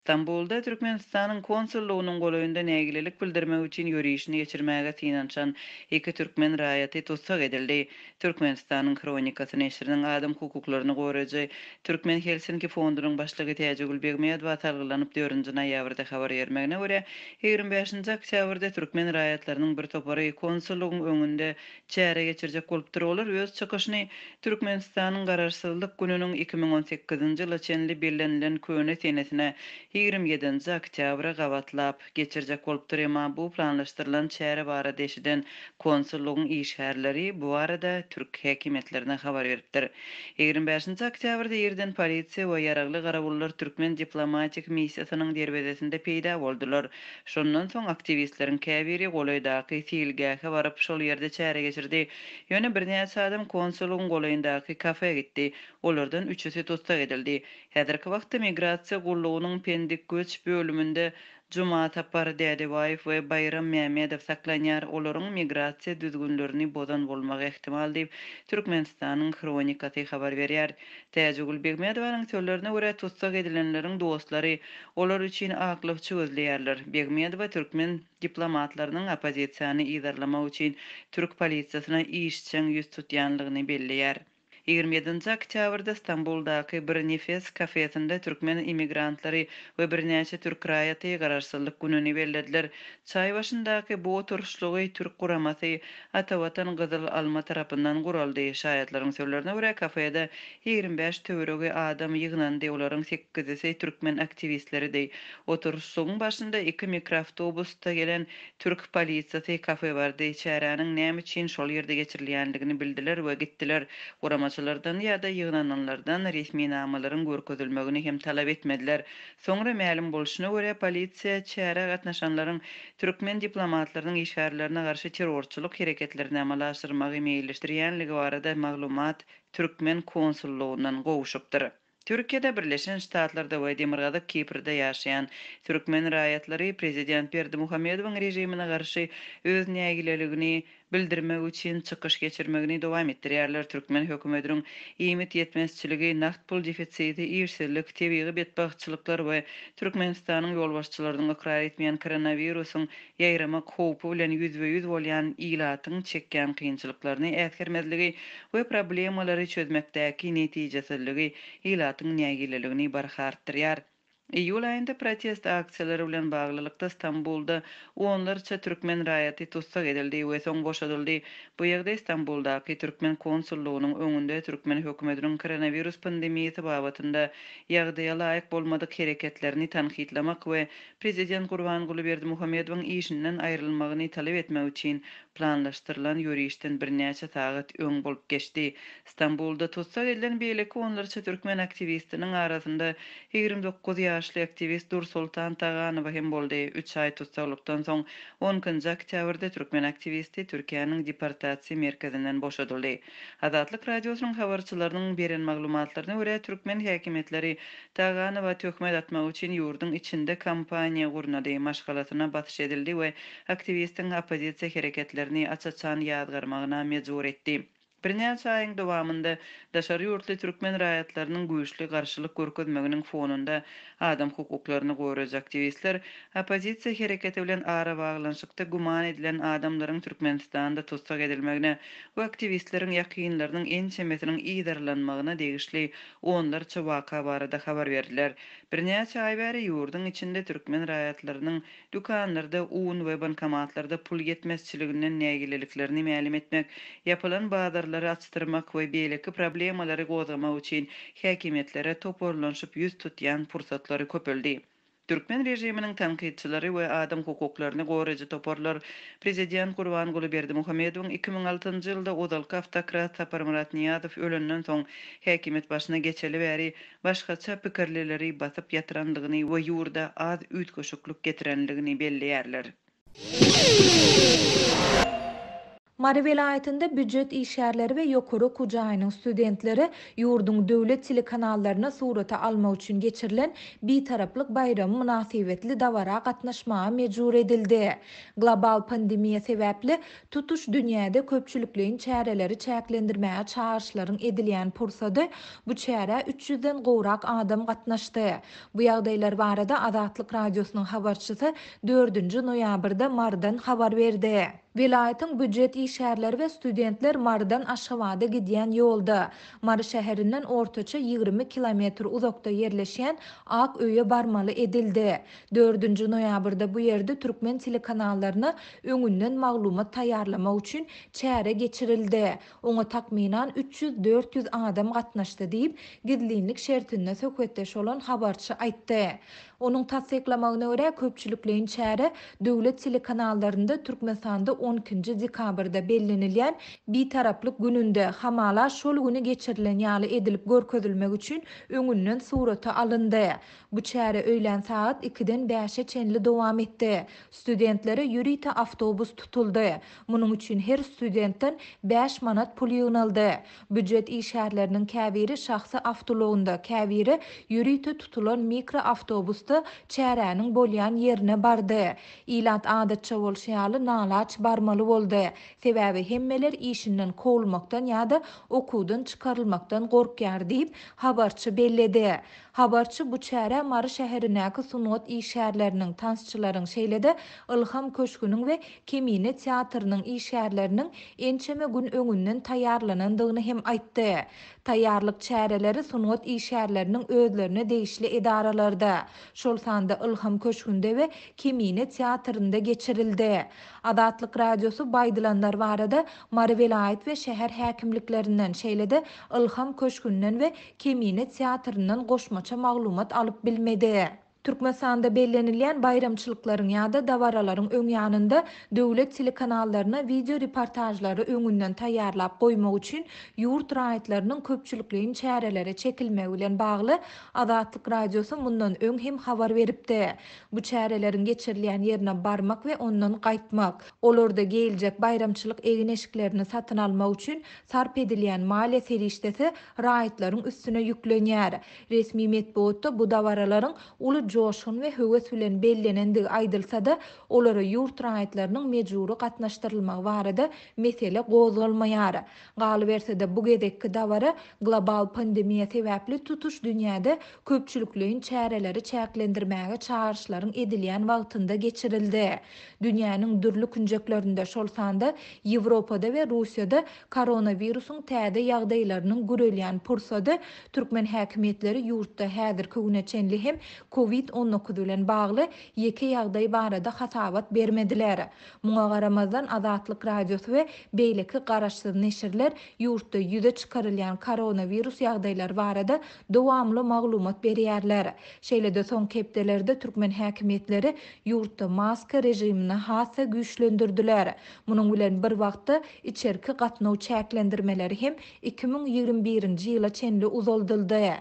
Stambulda Türkmenistanyň konsullygynyň golaýynda nägilelik bildirmek üçin ýörişini geçirmäge synanyşan iki türkmen raýaty tussag edildi. Türkmenistanyň Hronikasy neşiriniň adam hukuklaryny goraýjy Türkmen Helsinki fondunyň başlygy Täjigül Begmedowa salgylanyp dördünji noýabrda habar bermegine görä, 25-nji oktýabrda türkmen raýatlarynyň bir topary konsullygyň öňünde çäre geçirjek bolupdyr. Olar öz çykyşyny Türkmenistanyň Garaşsyzlyk gününiň 2018-nji ýyla çenli bellenilen köne senesine, 27-nji oktýabra gabatlap, geçirjek bolupdyr. Emma bu planlaşdyrylan çäre barada eşiden konsullygyň işgärleri bu barada türk häkimiýetlerine habar beripdir. 25-nji oktýabrda irden polisiýa we ýaragly garawullar türkmen diplomatik missiýasynyň derwezesinde peýda boldular. Şondan soň aktiwistleriň käbiri golaýdaky seýilgähe baryp, şol ýerde çäre geçirdi. Ýöne birnäçe adam konsullygyň golaýyndaky kafe gitdi. Olardan üçüsi tussag edildi. Häzirki wagtda Migrasiýa gullugynyň Pendik göç bölüminde Jumasapar Dädebaýew we Baýram Mämmedow saklanýar. Olaryň migrasiýa düzgünlerini bozan bolmagy ähtimal diýip, Türkmenistanyň Hronikasy habar berýär. Täjigül Begmedowanyň sözlerine görä, tussag edilenleriň dostlary olar üçin aklawçy gözleýärler. Begmedowa türkmen diplomatlarynyň oppozisiýany yzarlamak üçin türk polisiýasyna işjeň ýüz tutýanlygyny belleýär. 27-nji oktýabrda Stambuldaky bir Nefes kafesinde türkmen immigrantlary we birnäçe türk raýaty Garaşsyzlyk gününi bellediler. Çaý başyndaky bu oturyşlygy türk guramasy Atavatan Gyzyl Alma tarapyndan guraldy. Şaýatlaryň sözlerine görä, kafede 25 töweregi adam ýygnandy, olaryň sekizisi türkmen aktiwistleridi. Oturyşlygyň başynda iki mikroawtobusda gelen türk polisiýasy kafe bardy, çäräniň näme üçin şol ýerde geçirilýändigini bildiler we gitdiler. Guramaçylardan ýa-da ýygnananlardan resminamalaryň görkezilmegini hem talap etmediler. Soňra mälim bolşuna görä, polisiýa çärä gatnaşanlaryň türkmen diplomatlarynyň işgärlerine garşy terrorçylyk hereketlerini amala aşyrmagy meýilleşdirýänligi barada maglumat türkmen konsullygyndan gowşupdyr. Türkiýede, Birleşen Ştatlarda we Demirgazyk Kiprde ýaşaýan türkmen raýatlary prezident Berdimuhamedowyň režimine garşy öz nägileligini bildirmek üçin çykyş geçirmegini dowam etdirýärler. Türkmen hökümetiniň iýmit ýetmezçiligi, nagt pul defisiti, işsizlik, tebigy betbagtçylyklar we Türkmenistanyň ýolbaşçylarynyň ykrar etmeýän koronawirusyň ýaýramak howpy bilen ýüzbe-ýüz bolýan ilatyň çekýän kynçylyklaryny äsgermezligi we problemalary çözmekdäki netijesizligi ilatyň nägileligini barha artdyrýar. Iýul aýynda protest aksiýalary bilen baglylykda Stambulda onlarça türkmen raýaty tussag edildi we soň boşadyldy. Bu ýagdaý Stambuldaky türkmen konsullygynyň öňünde türkmen hökümetiniň koronawirus pandemiýasy babatynda ýagdaýa laýyk bolmadyk hereketlerini tankytlamak we prezident Gurbanguly Berdimuhamedowyň işinden aýrylmagyny talap etmek üçin planlaşdyrylan ýörişden birnäçe sagat öň bolup geçdi. Stambulda tussag edilen beýleki onlarça türkmen aktiwistiniň arasynda 29 ýaşly aktiwist Dursoltan Taganowa hem boldy. Üç aý tussaglykdan soň, on ikinji oktýabrda türkmen aktiwisti Türkiýäniň deportasiýa merkezinden boşadyldy. Azatlyk Radiosynyň habarçylarynyň beren maglumatlaryna görä, türkmen häkimiýetleri Taganowa töhmet atmak üçin ýurduň içinde kampaniýa gurnady, maşgalasyna basyş edildi we aktiwistiň oppozisiýa hereketlerini aç-açan ýazgarmagyna mejbur etdi. Birnäçe aýyň dowamynda daşary ýurtly türkmen raýatlarynyň güýçli garşylyk görkezmeginiň fonunda adam hukuklaryny goraýjy aktiwistler oppozisiýa hereketi bilen arabaglanyşykda güman edilen adamlaryň Türkmenistanda tussag edilmegine we aktiwistleriň ýakynlarynyň ençemesiniň yzarlanmagyna degişli onlarça waka barada habar berdiler. Birnäçe aý bäri ýurduň içinde türkmen raýatlarynyň Dükanlarda un we bankomatlarda pul ýetmezçiliginden nägileliklerini mälim etmek, ýapylan bazarlary açdyrmak we beýleki problemalary gozgamak üçin häkimiýetlere toparlanyşyp ýüz tutýan pursatlary köpeldi. Türkmen režiminiň tankytçylary we adam hukuklaryny goraýjy toparlar prezident Gurbanguly Berdimuhamedowyň 2006-njy ýylda ozalky awtokrat Saparmyrat Nyýazow ölenden soň häkimiýet başyna geçeli bäri başgaça pikirlileri basyp ýatyrandygyny we ýurda az üýtgeşiklik getirenligini belleýärler. Mary welaýatynda býujet işgärleri we ýokary okuw jaýynyň studentleri ýurduň döwlet telekanallaryna surata almak üçin geçirilen Bitaraplyk baýramy mynasybetli dabara gatnaşmaga mejbur edildi. Global pandemiýa sebäpli tutuş dünýäde köpçülikleýin çäreleri çäklendirmäge çagyryşlaryň edilýän pursady bu çärä üç ýüzden gowrak adam gatnaşdy. Bu ýagdaýlar barada Azatlyk Radiosynyň habarçysy dördünji noýabrda Marydan habar berdi. Welaýatyň býujet işgärleri we studentler Marydan Aşgabada gidýän ýolda, Mary şäherinden ortaça 20 kilometr uzakda ýerleşýän Ak öýe barmaly edildi. Dördünji noýabrda bu ýerde türkmen telekanallaryna öňünden maglumat taýýarlamak üçin çäre geçirildi. Oňa takmynan 300-400 adam gatnaşdy diýip, gizlinlik şertinde söhbetdeş bolan habarçy aýtdy. Onuň tassyklamagyna görä, köpçülikleýin çäre döwlet telekanallarynda Türkmenistanda on ikinji dekabrda bellenilýän Bitaraplyk gününde, hamala şol güni geçirilen ýaly edilip görkezilmek üçin öňünden surata alyndy. Bu çäre öýlän sagat ikiden bäşe çenli dowam etdi. Studentlere ýörite awtobus tutuldy. Munuň üçin her studentden bäş manat pul ýygnaldy. Býujet işgärleriniň käbiri şahsy awtoulagynda, käbiri ýörite tutulan mikroawtobusda çäräniň bolýan ýerine bardy. Ilat adatça bolşy ýaly nalaç barmaly boldy. Sebäbi hemmeler işinden kowulmakdan ýa-da okuwdan çykarylmakdan gorkýar diýip, habarçy belledi. Habarçy bu çärä Mary şäherindäki sungat işgärleriniň, tansçylaryň, şeýle-de Ylham köşgüniň we Kemine teatrynyň işgärleriniň ençeme gün öňünden taýýarlanandygyny hem aýtdy. Taýýarlyk çäreleri sungat işgärleriniň özlerine degişli edaralarda, şol sanda Ylham köşgünde we Kemine teatrynda geçirildi. Azatlyk Radiosy bu aýdylanlar barada Mary welaýat we şäher häkimliklerinden, şeýle-de Ylham köşgünden we Kemine teatryndan goşmaça maglumat alyp bilmedi. Türkmenistanda bellenilýän baýramçylyklaryň ýa-da dabaralaryň öň ýanynda döwlet telekanallaryna wideo reportažlary öňünden taýýarlap goýmak üçin ýurt raýatlarynyň köpçülikleýin çärelere çekilmegi bilen bagly Azatlyk Radiosy mundan öň hem habar beripdi. Bu çäreleriň geçirilýän ýerine barmak we ondan gaýtmak, olarda geýiljek baýramçylyk egin-eşiklerini satyn almak üçin sarp edilýän maliýe serişdesi raýatlaryň üstüne ýüklenýär. Resmi metbugatda bu dabaralaryň uly joşgun we höwes bilen bellenendigi aýdylsa-da, olara ýurt raýatlarynyň mejbury gatnaşdyrylmagy barada mesele gozgalmaýar. Galyberse-de, bu gezekki dabara global pandemiýa sebäpli tutuş dünýäde köpçülikleýin çäreleri çäklendirmäge çagyryşlaryň edilýän wagtynda geçirildi. Dünýäniň dürli künjeklerinde, şol sanda Ýewropada we Russiýada koronawirusyň täze ýagdaýlarynyň gürelýän pursady türkmen häkimiýetleri ýurtda häzirki güne çenli hem Covid 19 bilen bagly ýeke ýagdaý barada hasabat bermediler. Muňa garamazdan, Azatlyk Radiosy we beýleki garaşsyz neşirler ýurtda ýüze çykarylýan koronawirus ýagdaýlary barada dowamly maglumat berýärler. Şeýle-de soňky hepdelerde türkmen häkimiýetleri ýurtda maska režimini has-da güýçlendirdiler. Munuň bilen bir wagtda, içerki gatnaw çäklendirmeleri hem 2021-nji ýyla çenli uzaldyldy.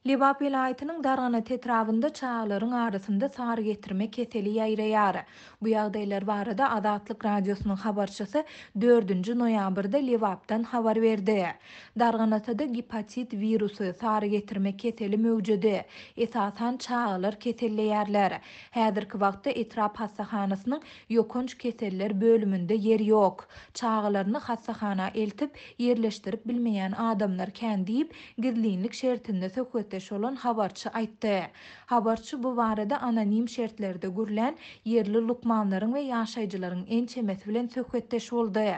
Lebap welaýatynyň Darganat etrabynda çagalaryň arasynda sarygetirme keseli ýaýraýar. Bu ýagdaýlar barada Azatlyk Radiosynyň habarçysy dördünji noýabrda Lebapdan habar berdi. Darganatada gepatit wirusy, sarygetirme keseli möwjedi. Esasan, çagalar keselleýärler. Häzirki wagtda etrap hassahanasynyň ýokanç keseller bölüminde ýer ýok. Çagalaryny hassahana eltip, ýerleşdirip bilmeýän adamlar kän diýip, gizlinlik şertinde söhbetdeş bolan habarçy aýtdy. Habarçy bu barada anonim şertlerde gürlän ýerli lukmanlaryň we ýaşaýjylaryň ençemesi bilen söhbetdeş boldy.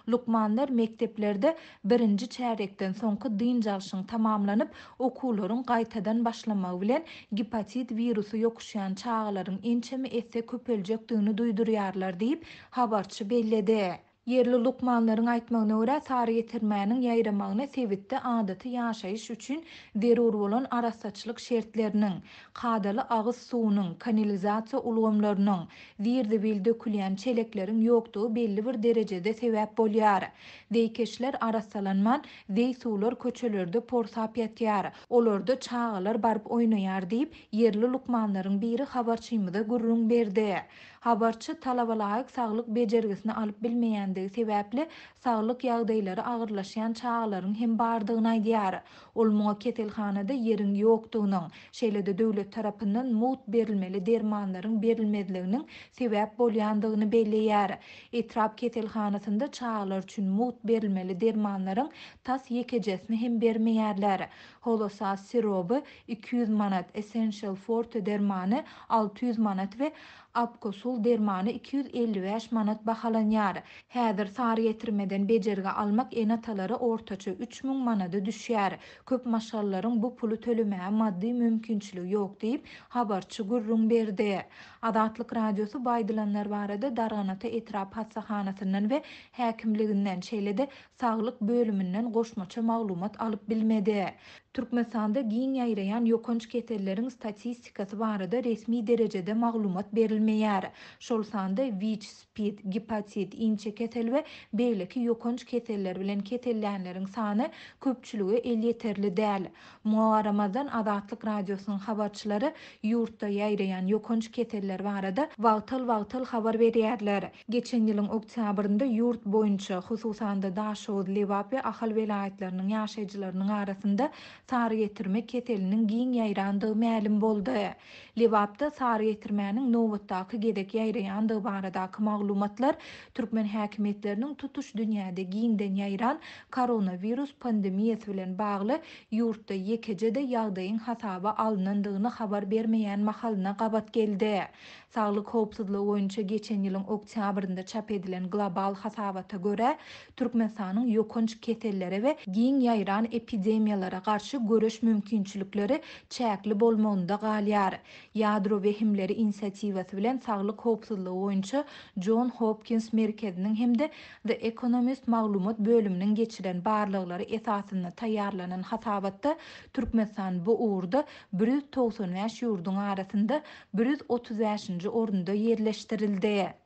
Lukmanlar mekdeplerde birinji çärýekden soňky dynç alşyň tamamlanyp, okuwlaryň gaýtadan başlamagy bilen gepatit wirusy ýokuşýan çagalaryň ençeme esse köpeljekdigini duýdurýarlar diýip, habarçy belledi. Ýerli lukmanlaryň aýtmagyna görä, sarygetirmäniň ýaýramagyna sebitde adaty ýaşaýyş üçin zerur bolan arassaçylyk şertleriniň, kadaly agyz suwunyň, kanalizasiýa ulgamlarynyň, zir-zibil dökülýän çelekleriň ýokdugy belli bir derejede sebäp bolýar. Zeýkeşler arassalanman, zeý suwlar köçelerde porsap ýatýar, olarda çagalar baryp oýnaýar diýip, ýerli lukmanlaryň biri habarçymyza gürrüň berdi. Habarçy talabalaýyk saglyk bejergisini alyp bilmeýändigi sebäpli saglyk ýagdaýlary agyrlaşýan çagalaryň hem bardygyny aýdýar. Ol muňa keselhanada ýeriň ýokdugynyň, şeýle-de döwlet tarapyndan mugt berilmeli dermanlaryň berilmezliginiň sebäp bolýandygyny belleýär. Etrap keselhanasynda çagalar üçin mugt berilmeli dermanlaryň tas ýekejesini hem bermeýärler. Holosas siroby 200 manat, Essential Forte dermany 600 manat we Apkosul dermany 255 manat bahalanýar. Häzir sarygetirmeden bejergi almak ene-atalara ortaça 3000 manada düşýär. Köp maşgalalaryň bu puly tölemäge maddy mümkinçiligi ýok diýip, habarçy gürrüň berdi. Azatlyk Radiosy bu aýdylanlar barada Darganata etrap hassahanasyndan we häkimliginden, şeýle-de saglyk bölüminden goşmaça maglumat alyp bilmedi. Türkmenistanda giň ýaýraýan ýokanç keselleriň statistikasy barada resmi derejede maglumat berilmeýär. Şol sanda wiç, spid, gepatit, inçekesel we beýleki ýokanç keseller bilen kesellänleriň sany köpçülige elýeterli däl. Muňa garamazdan, Azatlyk Radiosynyň habarçylary ýurtda ýaýraýan ýokanç keseller barada wagtal-wagtal habar berýärler. Geçen ýylyň oktýabrynda ýurt boýunça, hususan-da Daşoguz, Lebap we Ahal welaýatlarynyň ýaşaýjylarynyň arasynda sarygetirme keseliniň giň ýaýrandygy mälim boldy. Lebapda sarygetirmäniň nobatdaky gezek ýaýraýandygy baradaky maglumatlar türkmen häkimiýetleriniň tutuş dünýäde giňden ýaýran koronawirus pandemiýasy bilen bagly ýurtda ýekeje-de ýagdaýyň hasaba alnandygyny habar bermeýän mahalyna gabat geldi. Saglyk howpsuzlygy boýunça geçen ýylyň oktýabrynda çap edilen global hasabata görä, Türkmenistanyň ýokanç kesellere we giň ýaýran epidemiýalara garşy göreş mümkinçilikleri çäkli bolmagynda galýar. Ýadro wehimleri inisiatiwasy bilen saglyk howpsuzlygy boýunça Jon Hopkins merkeziniň hem-de The Economist maglumat bölüminiň geçiren barlaglary esasynda taýýarlanan hasabatda Türkmenistan bu ugurda 195 ýurduň arasynda 135-nji orunda ýerleşdirildi.